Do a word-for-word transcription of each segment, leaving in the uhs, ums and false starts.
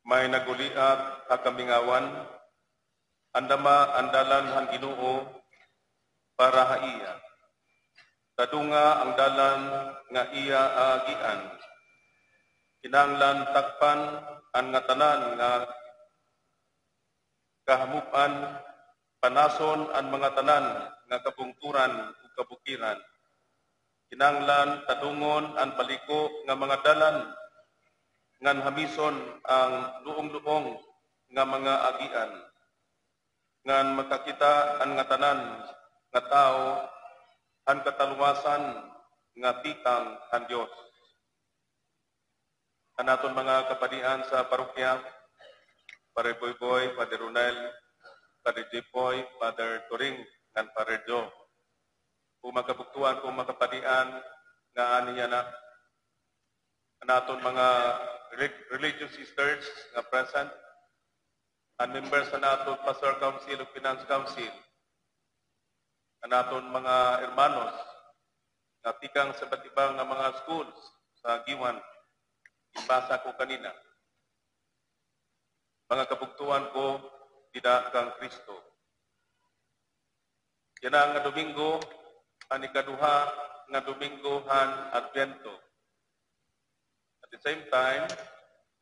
May naguliat ha kamingawan, andama an dalan han Ginoo para ha iya. Tadunga an dalan nga iya aagian. Kinahanglan takpan an ngatanan nga kahamub-an, panason an mga tanan nga kabungturan ug kabukiran. Kinahanglan tadungon an baliko nga mga dalan, ngan hamison an luong-luong nga mga agian, ngan makakita an ngatanan nga tawo han kataluwasan nga tikang han Dios. An aton mga kapadian sa parokya, Father Boyboy, Father Ronel, Father Jepoy, Father Turing, ngan Father Joe. Ug mga kabugtoan ko, mga kapadian nga anhi yana, an aton mga relig-, religious sisters nga present, an members han aton Pastoral Council ug Finance Council, an aton mga hermanos nga tikang sa iba't ibang nga mga schools sa Guiuan, ginbasa ko kanina. Mga kabugtoan ko dida kan Kristo. Yana nga Domingo, an ikaduha nga Domingo han Adbento. At the same time,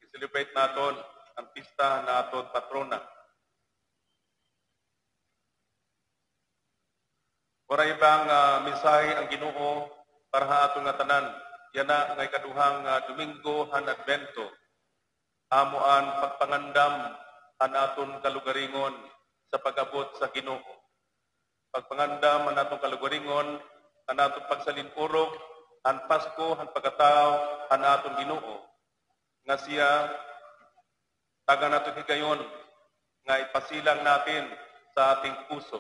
i-celebrate naton an pista han aton patrona. Waray iba nga mensahe an Ginoo para ha aton ngatanan, yana nga ikaduha nga Domingo han Adbento. Amo an pagpangandam han aton kalugaringon sa pag-abot sa Ginoo. Pagpangandam han aton kalugaringon, an aton pagsalin-urog, an Pasko, han pagkatawo han aton Ginoo, nga siya tagan naton higayon nga ipasilang natin sa ating puso.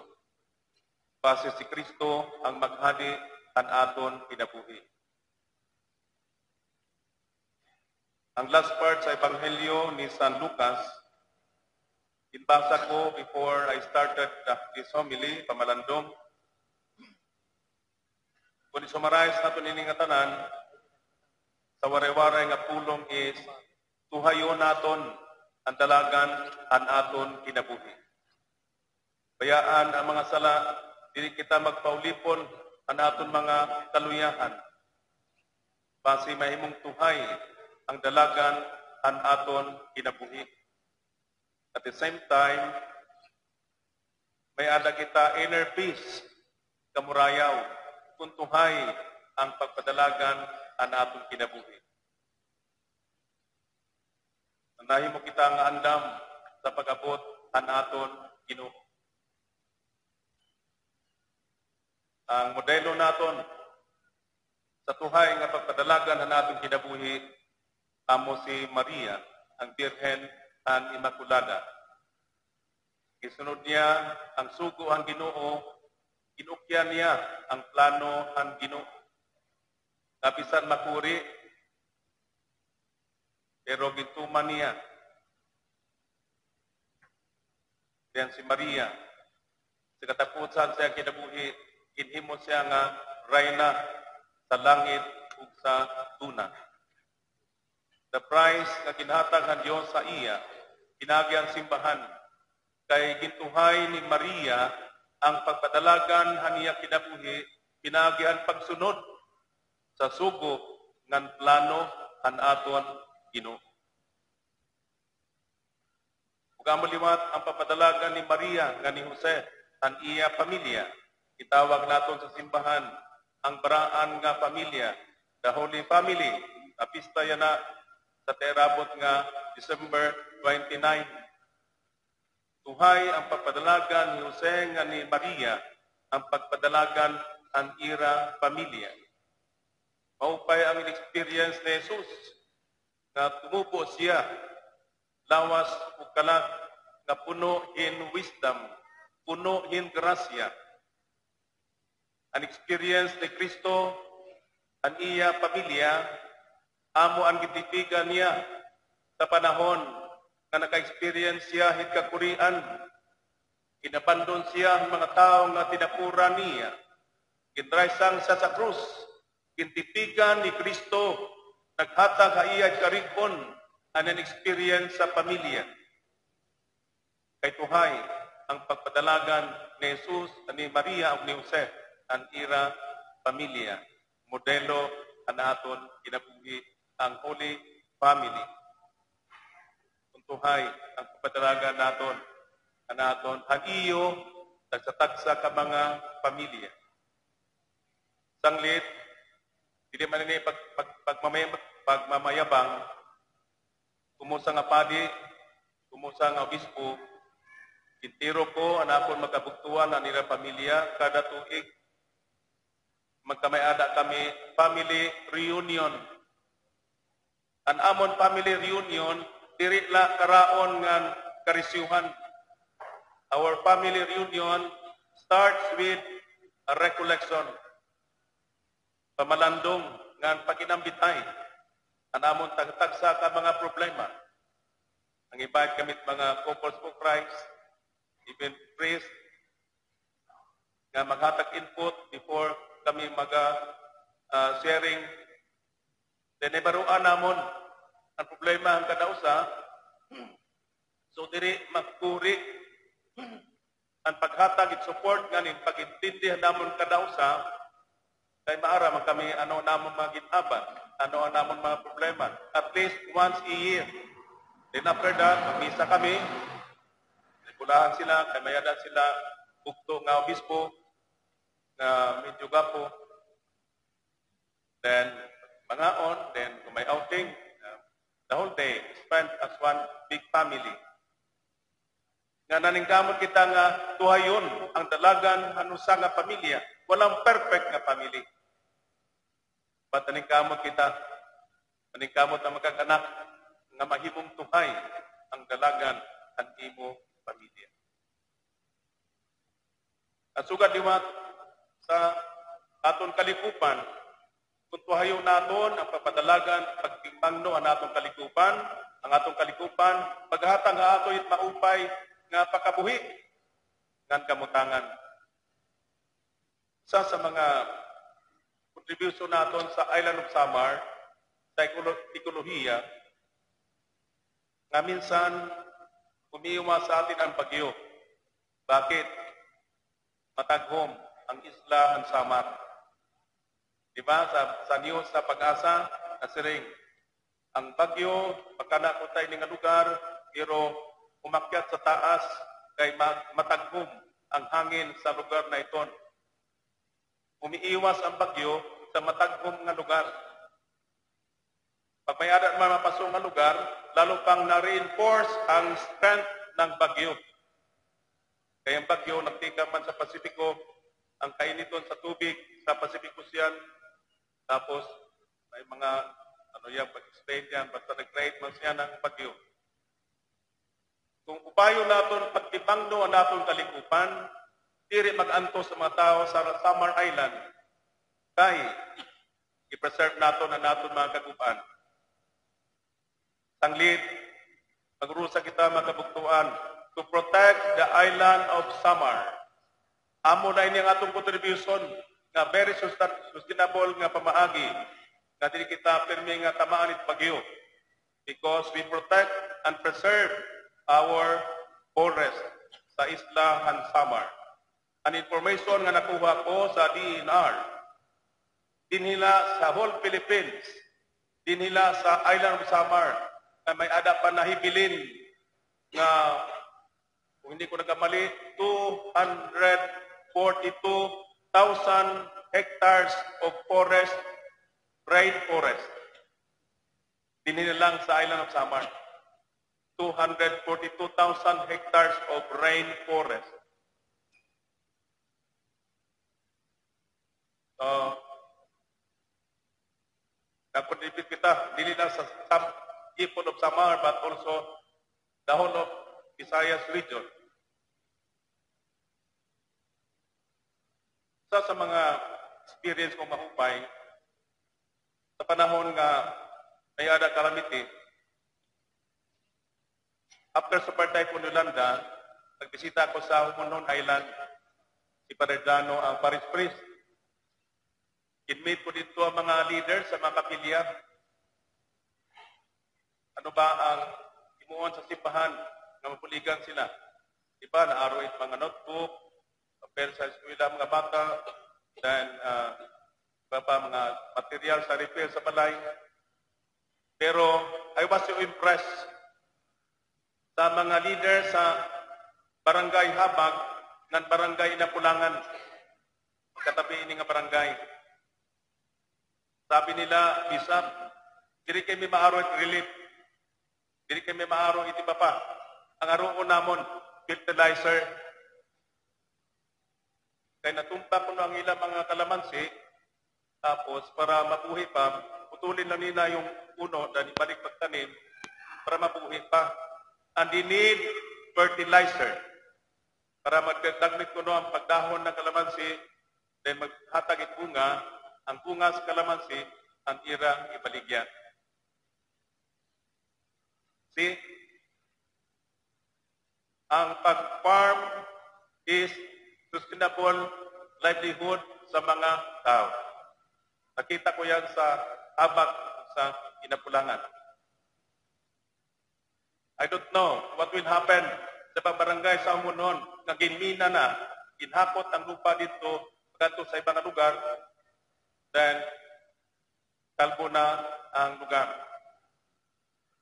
Basi si Kristo ang maghadi han aton kinabuhi. Ang last part sa Ebanghelyo ni San Lucas, ginbasa ko before I started the, this homily, pamalandong. Kon i-summarize naton ini nga tanan, sa waray-waray nga pulong is, tuhayon naton an dalagan han aton kinabuhi. Bayaan an mga sala, dili kita magpaulipon han aton mga kaluyahan. Basi mahimong tuhay ang dalagan han aton kinabuhi. At the same time, may-ada kita inner peace, kamurayaw, kon tuhay ang pagpadalagan han aton kinabuhi. Nahimo kita nga andam sa pag-abot han aton Ginoo. Ang modelo naton sa tuhay nga pagpadalagan han aton kinabuhi amo si Maria, ang Birhen han Immaculada. Gisunod niya ang sugo han Ginoo, gin-ukyan niya ang plano han Ginoo. Nga bisan makuri, pero gintuman niya. Diyan si Maria, sa katapusan sa iyang kinabuhi, ginhimo siya nga rayna sa langit ug sa duna. The price nga ginhatag han Dios sa iya, pinaagi an simbahan, kay gintuhay ni Maria ang pagpadalagan han iya kinabuhi, pinaagi an pagsunod sa sugo ngan plano han aton Ginoo. Ug amo liwat ang papadalagan ni Maria ngan ni Jose, an iya pamilya. Gitawag naton sa simbahan ang baraan nga pamilya, the Holy Family, nga pista yana sa tiarabot nga December twenty-nine. Tuhay ang pagpadalagan ni Jose ngan ni Maria, ang pagpadalagan han ira pamilya. Maupay ang in-experience ni Jesus nga tumubo siya lawas ug kalag nga puno hin wisdom, puno hin grasya. An experience ni Kristo, an iya pamilya, amo an gintipigan niya sa panahon nga naka-experience siya hin kakurian. Ginabandon siya han mga tawo nga tinapuran niya. Ginraysang siya sa krus. Gintipigan ni Kristo, naghatag ha iya karig-on, an an experience sa pamilya. Kay tuhay an pagpadalagan ni Jesus, ni Maria, ug ni Jose, an ira pamilya. Modelo an aton kinabuhi, an Holy Family. Kon tuhay an pagpadalagan naton, an aton, han iyo tagsa-tagsa ka mga pamilya. Sanglit, dili man ini pag-, pag-, pagmamay-, pagmamayabang, komo usa nga padi, komo usa nga obispo, entero ko an akon mga kabugtoan, an ira pamilya, kada tuig, magkamay-ada kami family reunion. An amon family reunion, diri la karaon ngan karisyohan. Our family reunion starts with a recollection. Pamalandong ngan pag-inambitay an amon tag-, tagsa ka mga problema. Nang-invite kami mga Couples for Christ, even priest, nga maghatag input before kami maga, ah, sharing. Then, nahibaroan namon an problema han kada usa. So, diri magkuri an paghatag it support ngan it pag-intindi han amon kada usa, kay maaram man kami ano an amon mga gin-aban, ano an amon mga problema. At least once a year. Then after that, magmisa kami. Bulahan sila, kay may-ada sila bugto nga obispo nga medyo gwapo. Then, mangaon, then kon may outing, uh, the whole day spent as one big family. Nga naningkamot kita nga tuhayon an dalagan han usa nga pamilya. Walang perfect nga family. But naningkamot kita, naningkamot an makag-anak nga mahimong tuhay an dalagan han imo pamilya. An sugad liwat sa aton kalikopan, kon tuhayon naton an pagpadalagan, pagtimbangno an aton kalikopan, an aton kalikopan maghatag ha aton it maupay nga pagkabuhi ngan kamutangan. Usa sa mga contribution naton sa Island of Samar, sa ekolo-, ekolohiya, nga minsan umiiwas sa atin an bagyo. Bakit? Mataghom an isla han Samar. Di ba, sa, sa news sa PAGASA, nasiring, an bagyo, makana ko ta ini nga lugar, pero umakyat sa taas kay ma-, mataghom an hangin sa lugar na iton. Umiiwas an bagyo sa mataghom nga lugar. Pag may-ada man mapaso nga lugar, lalo pang na-reinforce an strength ng bagyo. Kay an bagyo nagtikang man sa Pasipiko, an kainiton sa tubig sa Pacific Ocean, tapos may mga, ano yan, pag-explain yan, basta nag-create man siya ng bagyo. Kon upayon naton pagtimbangno an aton kalikopan, diri mag-antos an mga tawo sa Samar Island, kay i-preserve naton an aton mga kagub-an. Sanglit, mag-urusa kita, mga kabugtoan, to protect the island of Samar. Amo na ini an aton contribution nga very sustain-, sustainable nga pamaagi nga diri kita pirmi nga tamaan it bagyo, because we protect and preserve our forest sa isla han Samar. An information nga nakuha ko sa D E N R, dinhi la sa whole Philippines, dinhi la sa Island of Samar, nga may-ada pa nahibilin nga, kung hindi ko nagkamali, two hundred forty-two thousand hectares of forest, rainforest. Dinhi na lang sa Island of Samar, two hundred forty-two thousand hectares of rainforest. So, nag-contribute kita, dili lang sa Sam-, Island of Samar, but also the whole of Visayas region. Usa sa mga experience ko maupay, sa panahon nga may-ada calamity, after Super Typhoon Yolanda, nagbisita ako sa Homonhon Island, si Padre Dano, ang parish priest. Gin-meet ko didto ang mga leaders sa mga kapilya. An ano ba ang himuon sa simbahan nga mabuligan sila? Iba, naaro it mga notebook, papel sa eskwela, mga bata, then, ah, iba pa, mga material sa repair sa balay. Pero I was so impressed sa mga leader sa Barangay Habag ngan Barangay Inapulangan. Katabi ini nga barangay. Sabi nila, "Bishop, diri kami maaro relief. Diri kami maaro iti baba. Ang aruon namon, fertilizer." Kay natumba kuno ang ila mga kalamansi, tapos para mabuhi pa, putulin lang nila yung puno, then ibalik pagtanim para mabuhi pa. And they need fertilizer para magdagmit kuno ang pagdahon ng kalamansi, then maghatag it bunga, ang bunga sa kalamansi, ang ira ibaligya. See? Ang pag-farm is sustainable livelihood sa mga tao. Nakita ko yan sa Habag sa Inapulangan. I don't know what will happen sa mga barangay sa Amunon nga ginmina na, ginhakot ang lupa dito, pagkadto sa ibang lugar, then kalbo na ang lugar.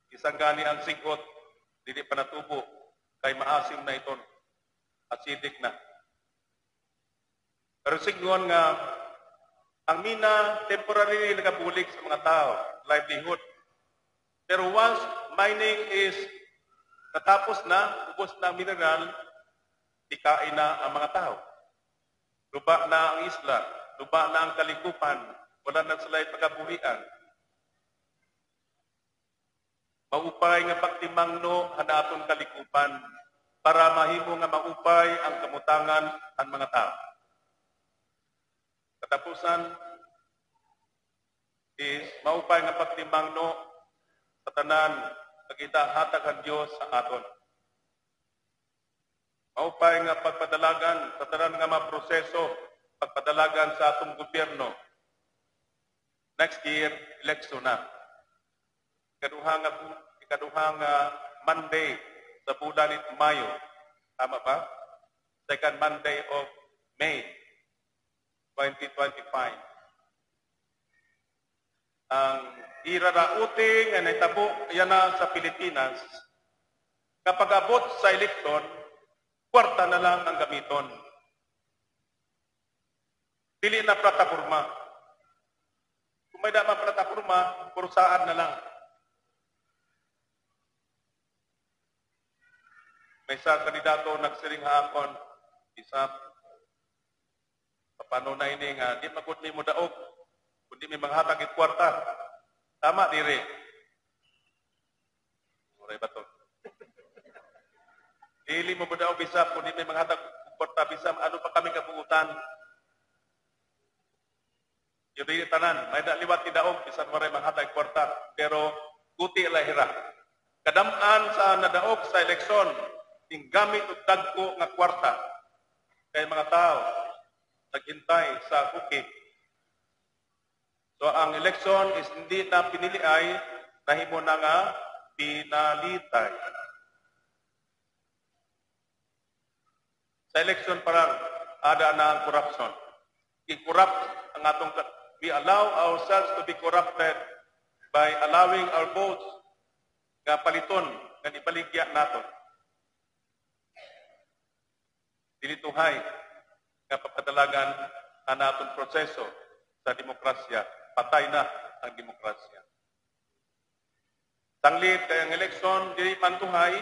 Bisan gani ang sighot, dili pa natubo, kay maasim na iton. Acidic na. Pero sidngon nga ang mina temporarily nagabulig sa mga tao, livelihood. Pero once mining is natapos na, ubos na ang mineral, tikain na ang mga tao. Luba na ang isla, luba na ang kalikupan, wala na sila pagabuhian. Maupay nga pagtimangno han aton kalikupan para mahimo nga maupay ang kamutangan han mga tawo. Katapusan is maupay nga pagtimangno sa tanan nga gitahatag han Dios sa aton. Maupay nga pagpadalagan sa tanan nga mga proseso, pagpadalagan sa atong gobyerno. Next year, eleksyon na. Ikaduha nga bu-, ikaduha nga Monday sa bulan ni Mayo. Tama ba? Second Monday of May, twenty twenty-five. Ang irarauti nga nahitabo yana sa Pilipinas, kapag abot sa eleksyon, kwarta na lang ang gamiton. Dili na plataporma. Kung may-ada man plataporma, kurusaan na lang. May isa kandidato nagsiring ha akon, "Isap, paano na ini nga di man gud mi modaog, kundi may manghatag og kwarta? Tama diri?" Waray baton. Dili mo modaog, Isap, kundi may manghatag og kwarta, bisan ano pa kami kabuotan. Diri tanan, may-ada liwat nga daog, bisan waray manghatag kwarta, pero guti la hira. Kadam-an sa nadaog sa eleksyon, gingamit og dagko nga kwarta. Kay mga tawo, naghintay sa okay. So, ang eleksyon is hindi na piniliay, nahimo na nga pinalitay. Sa eleksyon pa lang, ada na ang korupsyon. I-corrupt ang atong ka-, we allow ourselves to be corrupted by allowing our votes nga paliton, nga ibaligya naton. Dili tuhay nga papadalagan an aton proseso sa demokrasya. Patay na ang demokrasya. Sanglit kay ang eleksyon, dili man tuhay,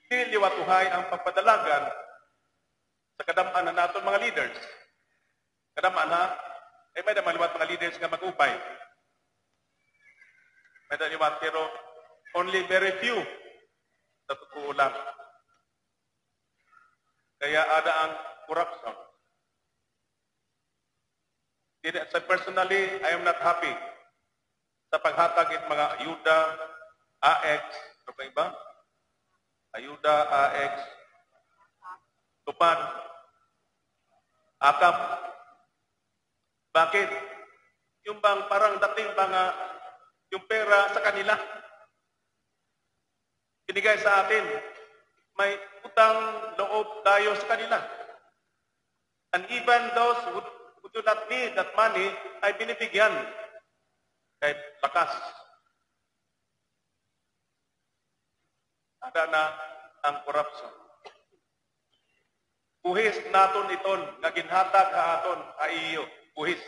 dili liwat tuhay ang pagpadalagan sa kadam-an han aton mga leaders. Kadam-an, ha? Eh, may-ada man liwat mga leaders nga mag-upay. May-ada liwat, pero only very few. Sa totoo lang. Kaya ada ang corruption. Dili, sa personally, I am not happy sa paghatag it mga ayuda, AICS, ano pa iba? Ayuda, AICS, TUPAD, AKAP. Bakit? Yung bang parang dating ba nga yung pera sa kanila? binigay sa atin. May utang loob tayo sa kanila. And even those who, who do not need that money ay binibigyan. Kay bakas. Ada na ang corruption. Buhis naton iton nga ginhatag ha aton ha iyo. Buhis.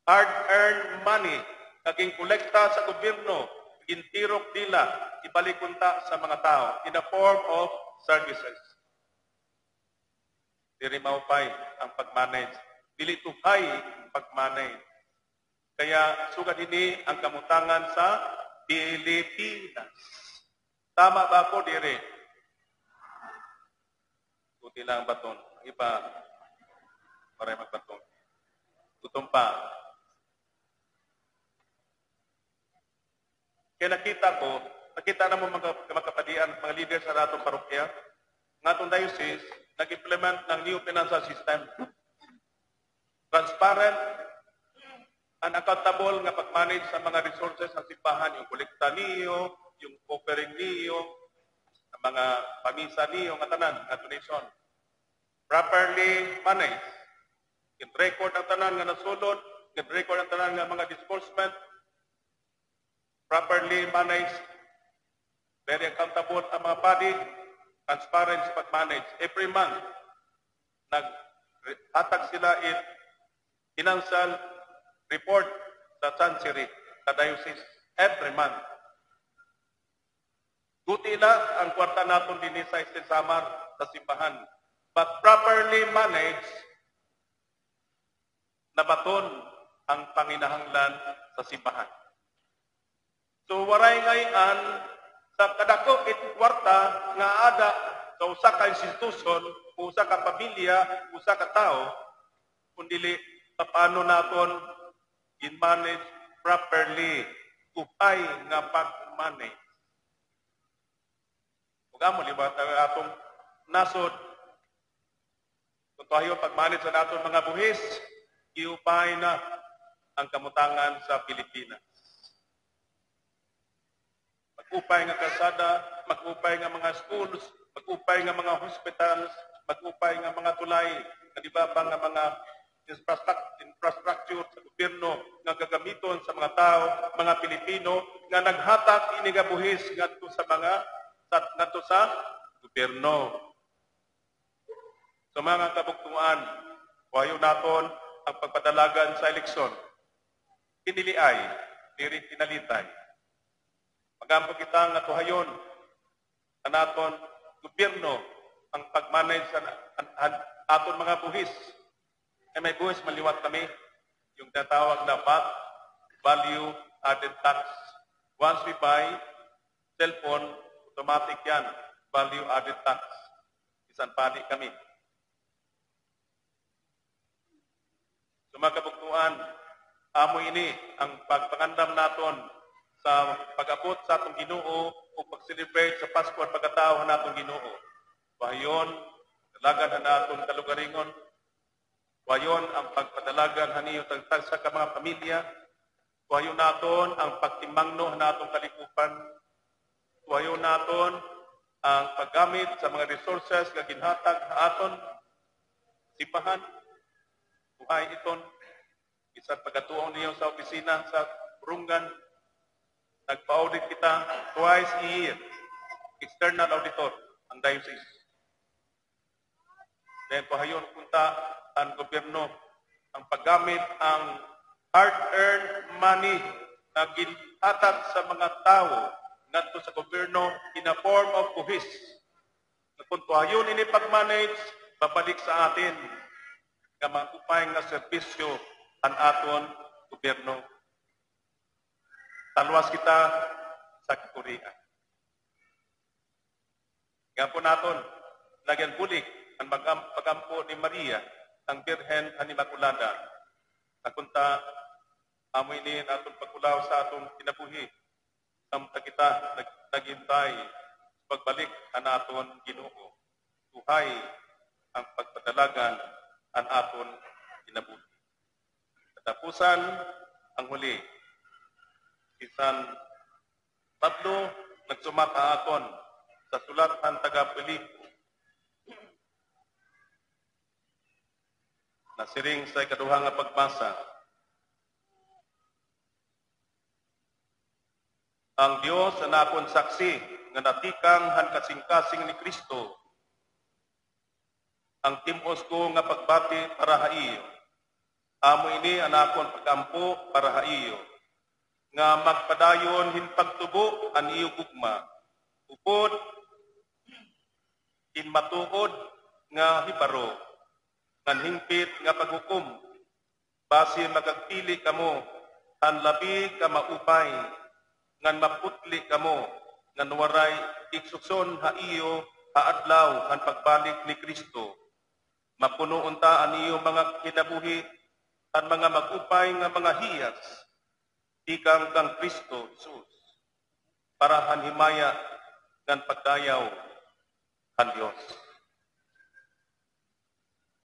Hard-earned money nga ginkolekta sa gobyerno, gintirok nila, ibalik unta sa mga tawo in the form of services. Diri maupay ang pag-manage. Dili tuhay ang pag-manage. Kaya sugad hini ang kamutangan sa Pilipinas. Tama ba ako? Diri. Buti lang baton. Iba, maray magbaton. Gutom pa. Kaya nakita ko, nakita na mo mga, mga kapadian, mga leaders sa atong parokya, nga atong diocese, nag-implement ng new financial system. Transparent and accountable nga pag-manage sa mga resources sa simbahan, yung kolekta niyo, yung offering niyo, ang mga pamisa niyo, nga tanan, nga donation. Properly managed. Gin-record ang tanan nga nasulod, gin-record ang tanan nga mga disbursement, properly managed, very accountable ang mga padi, transparent sa pag-manage. Every month, naghatag sila in financial report sa chancery, sa diocese, every month. Guti la ang kwarta naton dinhi sa Eastern Samar, sa simbahan. But properly managed, nabaton ang panginahanglan sa simbahan. So, waray ngay-an sa kadako it kwarta nga ada sa usa ka institusyon, usa ka pamilya, usa ka tawo, kun dili papaano naton gin-manage properly, upay nga pag-manage. Ug amo liwat ang atong nasod, kun tuhayon pag-manage sa naton mga buhis, giupay na ang kamutangan sa Pilipinas. Mag-upay nga kalsada, mag-upay nga mga schools, mag-upay nga mga hospitals, mag-upay nga mga tulay, kag iba pa nga mga infrastruct-, infrastructure sa gobyerno nga gagamiton sa mga tawo, mga Pilipino, nga naghatag ini nga buhis ngadto sa mga, sa, ngadto sa gobyerno. So, mga kabugtoan, tuhayon naton ang pagpadalagan sa eleksyon. Piniliay, diri pinalitay. Mag-ampo kita nga tuhayon an aton gobyerno ang pag-manage sa an-, an-, aton mga buhis. Kay may buhis man liwat kami, yung tinatawag na vat, value added tax. Once we buy cellphone, automatic yan, value added tax. Bisan padi kami. So, mga kabugtoan, amo ini ang pagpangandam naton sa pag-abot sa aton Ginoo o pag-celebrate sa Pasko pagkatawo han aton Ginoo. Tuhayon, dalagan han aton kalugaringon. Tuhayon ang pagpadalagan han iyo tagtagsa ka mga pamilya. Tuhayon naton ang pagtimangno han aton kalikopan. Tuhayon naton ang paggamit sa mga resources nga ginhatag ha aton simbahan. Tuhay iton, bisan pagkatuon niyo sa opisina sa Borongan, nagpa-audit kita twice a year. External auditor ang diocese. Then, tuhayon unta an gobyerno ang paggamit ang hard-earned money nga ginhatag sa mga tawo ngadto sa gobyerno in a form of buhis. Nga kun tuhayon ini pag-manage, babalik sa atin nga maupay nga serbisyo an aton gobyerno. Talwas kita sa kakurian. Gihapon naton, lagi an bulig an mag-am-, pag-ampo ni Maria, ang Birhen an Immaculada. Nga kunta, amo ini an aton pag-ulaw sa aton kinabuhi. Samtang kita nag-, naghintay sa pagbalik han aton Ginoo. Tuhay ang pagpadalagan han aton kinabuhi. Katapusan, ang huli. Si San Pablo nagsumat ha aton sa sulat han taga-Filipo. Nasiring sa ikaduha nga pagbasa, "Ang Dios an akon saksi nga natikang han kasingkasing ni Kristo, ang tim-os ko nga pagbati para ha iyo. Amo ini an akon pag-ampo para ha iyo, nga magpadayon hin pagtubo an iyo gugma, upod hin matuod nga hibaro ngan hingpit nga paghukom, basi makagpili kamo han labi ka maupay, ngan maputli kamo ngan waray igsuson ha iyo ha adlaw han pagbalik ni Kristo. Mapuno unta an iyo mga kinabuhi han mga mag-upay nga mga hiyas tikang kan Kristo Jesus, para han himaya ngan pagdayaw han Dios."